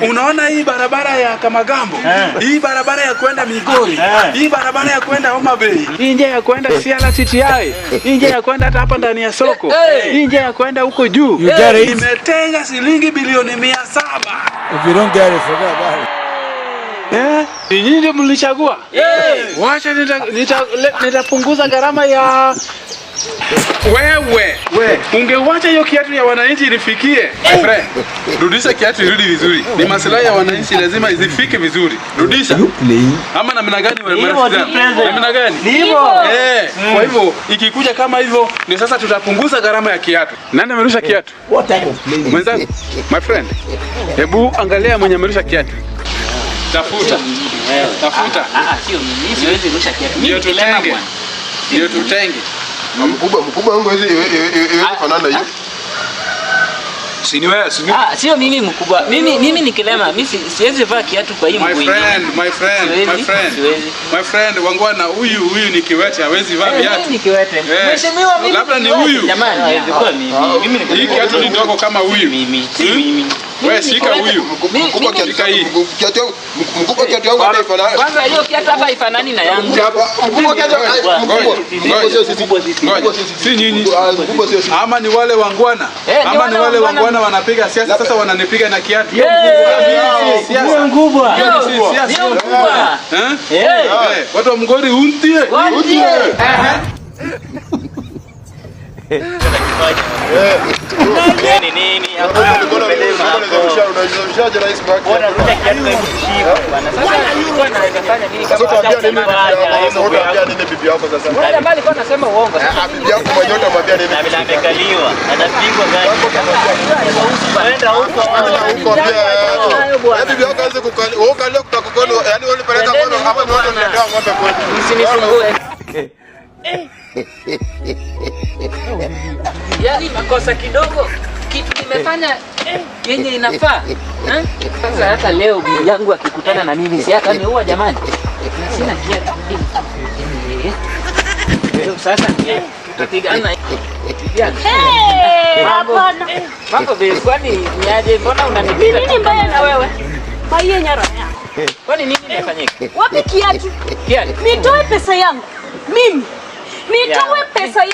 Unaona hii barabara ya Kamagambo, hii barabara ya kwenda Migori, hii barabara ya kwenda Homa Bay, hii njia ya kwenda Siala CTI, hii njia ya kwenda hata hapa ndani ya soko, hii njia ya kwenda huko juu. You get it? Imetenga shilingi bilioni 700. If you don't get it, forget about it. Eh? Ni nyinyi ndio mlichagua? Wacha nitapunguza gharama ya wewe. We, ungewacha hiyo kiatu ya wananchi ilifikie. My friend, rudisha kiatu irudi vizuri. Ni maslahi ya wananchi, lazima izifike vizuri. Rudisha. Ama namna gani wewe, Hivyo marafiki tu, zangu? President. Namna gani? Ni hivyo. Eh, kwa hivyo ikikuja kama hivyo ni sasa tutapunguza gharama ya kiatu. Nani amerusha kiatu? What type of plane? Mwenzangu, my friend. Hebu angalia mwenye amerusha kiatu. Tafuta. Tafuta. Ah, ah, sio mimi, siwezi rusha kiatu. Ndio Mimi kilema, tutenge. bwana. Ndio tutenge. Mkubwa, mkubwa wangu hizi iwezi fanana hiyo. Si ni wewe, si ni Ah, sio mimi, mkubwa. Mimi ni kilema. Mimi siwezi vaa kiatu kwa hii My mguu ingine. friend, my friend, my Siwezi, friend. siwezi. My friend, wangwana, huyu ni kiwete, hawezi vaa Eh, viatu. mimi ni kiwete. Eh, Mheshimiwa, mimi labda ni kiwete. huyu. Jamani, haiwezi kuwa mimi. Mimi ni Hii kiatu ni ndogo kama huyu. Mimi, si Hmm? mimi. Wewe Mimi ni shika kiwete. huyu. Mkubwa, kiatu Shika hii. kiatu yangu, mkubwa, kiatu yangu hata ifanana. Kwanza hiyo kiatu hapa haifanani na yangu. Mkubwa, kiatu mkubwa. Mkubwa sio sisi. Ngoja. Mkubwa sio sisi. Si nyinyi. Ah, mkubwa sio sisi. Ama ni wale wangwana. Eh, ni Ama ni wale wale wangwana. wangwana wanapiga siasa, sasa wananipiga na kiatu. Yeah. Mimi si siasa. Mkubwa. Mimi si siasa. Ndio, mkubwa. Eh? Eh. Eh, watu wa Mgori untie. Wantie. Ni nini? Unarushaje rais wake? Unarusha kiatu kwa kushika, bwana. Sasa nilikuwa naweza fanya nini Sasa kama utaambia nini bibi yako? Sasa utaambia nini bibi yako sasa? Wale ambao alikuwa anasema uongo. Sasa Ah, bibi yako mwenyewe utamwambia nini? Na vile amekaliwa, atapigwa gani? Kwenda huko. Huko pia. Yaani bibi yako hawezi kukalia. Wewe ukalia kutoka kwenu, yaani wewe ulipeleka kwenu ama ni wewe uliletewa ng'ombe kwenu? Msinisumbue. Yaani makosa kidogo kitu nimefanya yenye inafaa, eh? Sasa hata leo bibi yangu akikutana na mimi, si ataniua jamani? Na sina kiatu. Eh. Leo sasa tutapigana. Bibi yangu. Hey, Mambo. hapana. Mambo vipi? Kwani ni aje? Mbona Ni unanipita? nini mbaya na wewe? Baiye nyara yako. Kwani nini imefanyika? Wapi kiatu? Kiatu. Nitoe pesa yangu. Mimi. Nitoe pesa yangu.